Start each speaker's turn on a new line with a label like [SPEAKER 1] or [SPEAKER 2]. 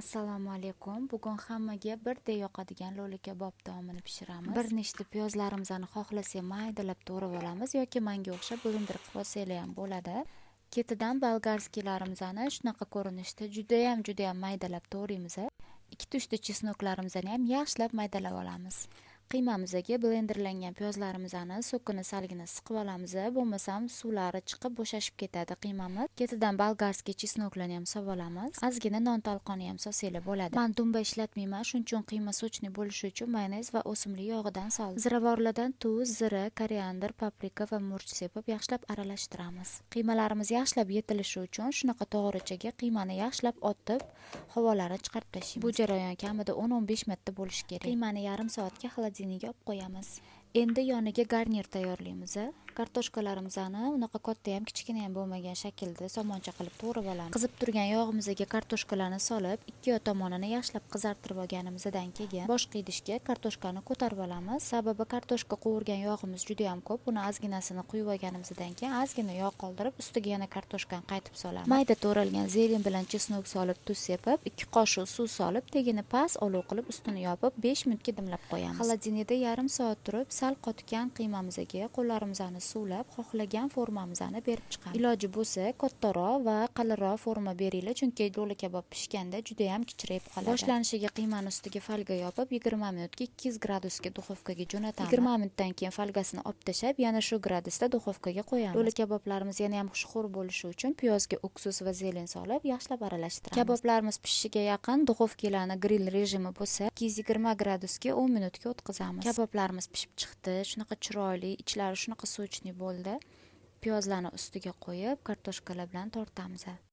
[SPEAKER 1] Assalomu alaykum. Bugun hammaga birdek yoqadigan lo'li kabob taomini pishiramiz. Bir nechta piyozlarimizni xohlasak, maydalab to'g'rab olamiz yoki manga o'xshab blender qilib olsanglar ham bo'ladi. Ketidan болгарский larimizni shunaqa ko'rinishda judayam, judayam maydalab to'g'raymiz. Ikkita, uchta чеснок larimizni ham yaxshilab maydalab olamiz. Qiymamizga blenderlangan piyozlarimizni сок ini salgina siqib olamiz, bo'lmasam suvlari chiqib, bo'shashib ketadi qiymamiz. Ketidan болгарский чеснок larni ham solib olamiz. Ozgina non tolqoni ham solsanglar bo'ladi. Man dumba ishlatmayman, shuning uchun qiyma сочный bo'lishi uchun mayonez va o'simlik yog'idan soldim. Ziravorlardan tuz, zira, koriandr, paprika va murch sepib, yaxshilab aralashtiramiz. Qiymalarimiz yaxshilab yetilishi uchun shunaqa to'g'richaga qiymani yaxshilab otib, havolarini chiqarib tashlaymiz. Bu jarayon kamida 10-15 minutda bo'lishi kerak. Qiymani yarim soatga холодильник ga olib qo'yamiz. Endi yoniga garnir tayyorlaymiz. Kartoshkalarimizni unaqa katta ham, kichkina ham bo'lmagan shaklda somoncha qilib to'g'rab olamiz. Qizib turgan yog'imizga kartoshkalarni solib, ikki tomonini yaxshilab qizartirib olganimizdan keyin boshqa idishga kartoshkani ko'tarib olamiz. Sababi kartoshka qovurgan yog'imiz juda ham ko'p. Uni ozginasini quyib olganimizdan keyin ozgina yog' qoldirib, ustiga yana kartoshkani qaytib solamiz. Mayda to'ralgan зелень bilan чеснок solib, tuz sepib, 2 qoshiq suv solib, tagini past olov qilib, ustini yopib, 5 minutga dimlab qo'yamiz. Холодильник da yarim soat turib, sal qotgan qiymamizga qo'llarimizni suvlab, xohlagan formamizni berib chiqamiz. Iloji bo'lsa, kattaroq va qalinroq forma beringlar, chunki lo'li kabob pishganda juda ham kichrayib qoladi. Boshlanishiga qiymani ustiga folga yopib, 20 minutga 200 gradusga duxovkaga jo'natamiz. 20 minutdan keyin folgasini olib tashlab, yana shu gradusda duxovkaga qo'yamiz. Lo'li kaboblarimiz yana ham xushxo'r bo'lishi uchun piyozga уксус va зелень solib, yaxshilab aralashtiramiz. Kaboblarimiz pishishiga yaqin duxovkalarni grill rejimi bo'lsa, 220 gradusga 10 minutga o'tkazamiz. Kaboblarimiz pishib chiqdi. Shunaqa chiroyli, ichlari shunaqa сочный bo'ldi. Piyozlarni ustiga qo'yib, kartoshkalar bilan tortamiz.